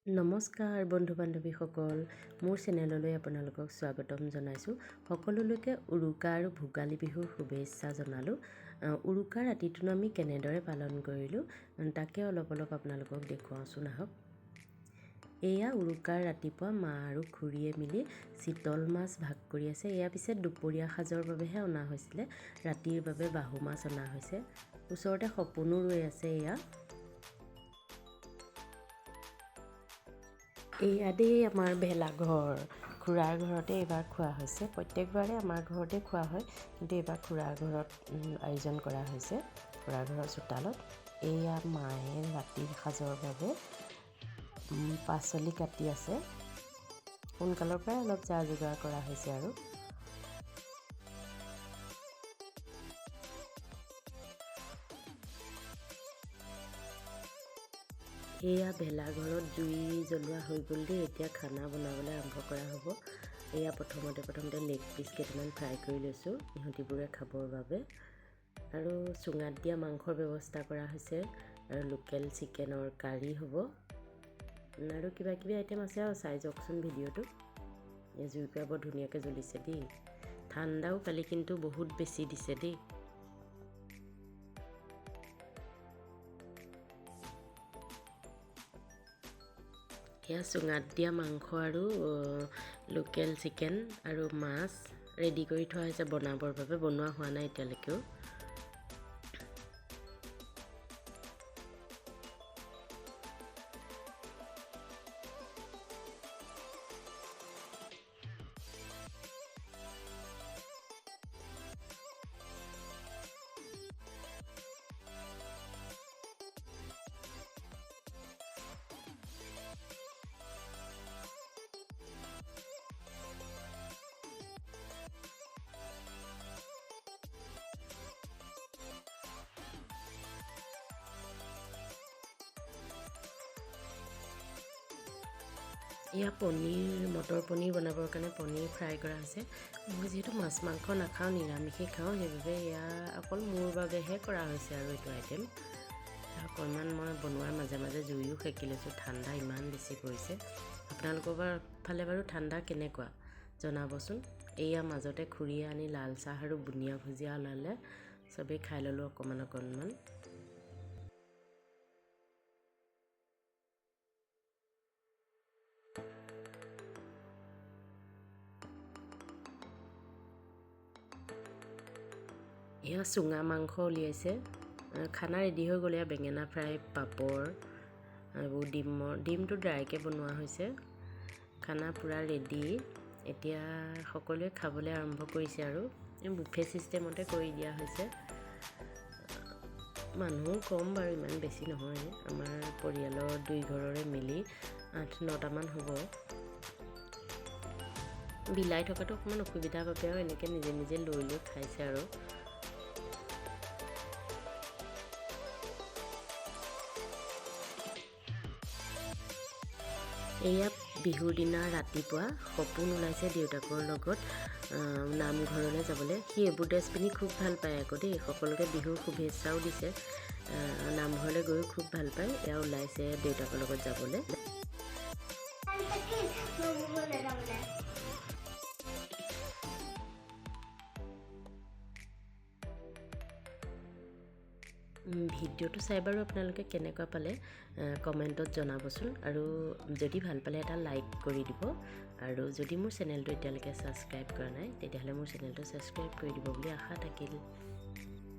নমস্কাৰ বন্ধু বান্ধৱীসকল, মোৰ চেনেললৈ আপোনালোকক স্বাগতম জনাইছোঁ। সকলোলৈকে উৰুকা আৰু ভোগালী বিহুৰ শুভেচ্ছা জনালোঁ। উৰুকা ৰাতিটোনো আমি কেনেদৰে পালন কৰিলোঁ, তাকে অলপ অলপ আপোনালোকক দেখুৱাওঁচোন আহক। এয়া উৰুকাৰ ৰাতিপুৱা মা আৰু খুৰীয়ে মিলি চিতল মাছ ভাগ কৰি আছে। এয়া পিছে দুপৰীয়া সাজৰ বাবেহে অনা হৈছিলে, ৰাতিৰ বাবে বাহু মাছ অনা হৈছে। ওচৰতে সপোনো ৰৈ আছে। এয়া দেই আমাৰ ভেলাঘৰ। খুৰাৰ ঘৰতে এইবাৰ খোৱা হৈছে। প্ৰত্যেকবাৰে আমাৰ ঘৰতে খোৱা হয়, কিন্তু এইবাৰ খুৰাৰ ঘৰত আয়োজন কৰা হৈছে, খুৰাৰ ঘৰৰ চোতালত। এয়া মায়ে ৰাতিৰ সাজৰ বাবে পাচলি কাটি আছে। সোনকালৰ পৰাই অলপ যা যোগাৰ কৰা হৈছে। আৰু এয়া ভেলাঘৰত জুই জ্বলোৱা হৈ গ'ল দেই। এতিয়া খানা বনাবলৈ আৰম্ভ কৰা হ'ব। এয়া প্ৰথমতে প্ৰথমতে লেগ পিচ কেইটামান ফ্ৰাই কৰি লৈছোঁ ইহঁতিবোৰে খাবৰ বাবে। আৰু চুঙাত দিয়া মাংসৰ ব্যৱস্থা কৰা হৈছে আৰু লোকেল চিকেনৰ কাৰী হ'ব আৰু কিবা কিবি আইটেম আছে। আৰু চাই যাওকচোন ভিডিঅ'টো। এই জুইকুৰা বৰ ধুনীয়াকৈ জ্বলিছে দেই। ঠাণ্ডাও কালি কিন্তু বহুত বেছি দিছে দেই। এয়া চুঙাত দিয়া মাংস আৰু লোকেল চিকেন আৰু মাছ ৰেডি কৰি থোৱা হৈছে বনাবৰ বাবে। বনোৱা হোৱা নাই এতিয়ালৈকেও। এয়া পনীৰ, মটৰ পনীৰ বনাবৰ কাৰণে পনীৰ ফ্ৰাই কৰা হৈছে। মই যিহেতু মাছ মাংস নাখাওঁ, নিৰামিষেই খাওঁ, সেইবাবে এয়া অকল মোৰ বাবেহে কৰা হৈছে আৰু এইটো আইটেম। অকণমান মই বনোৱাৰ মাজে মাজে জুইও সেকি লৈছোঁ, ঠাণ্ডা ইমান বেছি পৰিছে। আপোনালোকৰ ফালে বাৰু ঠাণ্ডা কেনেকুৱা জনাবচোন। এয়া মাজতে খুৰীয়ে আনি লাল চাহ আৰু বুনিয়া ভুজিয়া ওলালে, চবেই খাই ল'লোঁ অকণমান অকণমান। এয়া চুঙা মাংস উলিয়াইছে। খানা ৰেডি হৈ গ'ল। এয়া বেঙেনা ফ্ৰাই, পাপৰ, এইবোৰ ডিমটো ড্ৰাইকৈ বনোৱা হৈছে। খানা পূৰা ৰেডি। এতিয়া সকলোৱে খাবলৈ আৰম্ভ কৰিছে আৰু বুফে ছিষ্টেমতে কৰি দিয়া হৈছে। মানুহো কম বাৰু, ইমান বেছি নহয়। আমাৰ পৰিয়ালৰ দুই ঘৰৰে মিলি 8-9টামান হ'ব। বিলাই থকাটো অকণমান অসুবিধাৰ বাবে আৰু এনেকৈ নিজে নিজে লৈ লৈ খাইছে। আৰু এয়া বিহুৰ দিনা ৰাতিপুৱা সপোন ওলাইছে দেউতাকৰ লগত নামঘৰলৈ যাবলৈ। সি এইবোৰ ড্ৰেছ পিন্ধি খুব ভাল পায় আকৌ দেই। সকলোকে বিহুৰ শুভেচ্ছাও দিছে। নামঘৰলৈ গৈও খুব ভাল পায়। এয়া ওলাইছে দেউতাকৰ লগত যাবলৈ। ভিডিঅ'টো চাই বাৰু আপোনালোকে কেনেকুৱা পালে কমেণ্টত জনাবচোন। আৰু যদি ভাল পালে এটা লাইক কৰি দিব। আৰু যদি মোৰ চেনেলটো এতিয়ালৈকে ছাবস্ক্ৰাইব কৰা নাই, তেতিয়াহ'লে মোৰ চেনেলটো ছাবস্ক্ৰাইব কৰি দিব বুলি আশা থাকিল।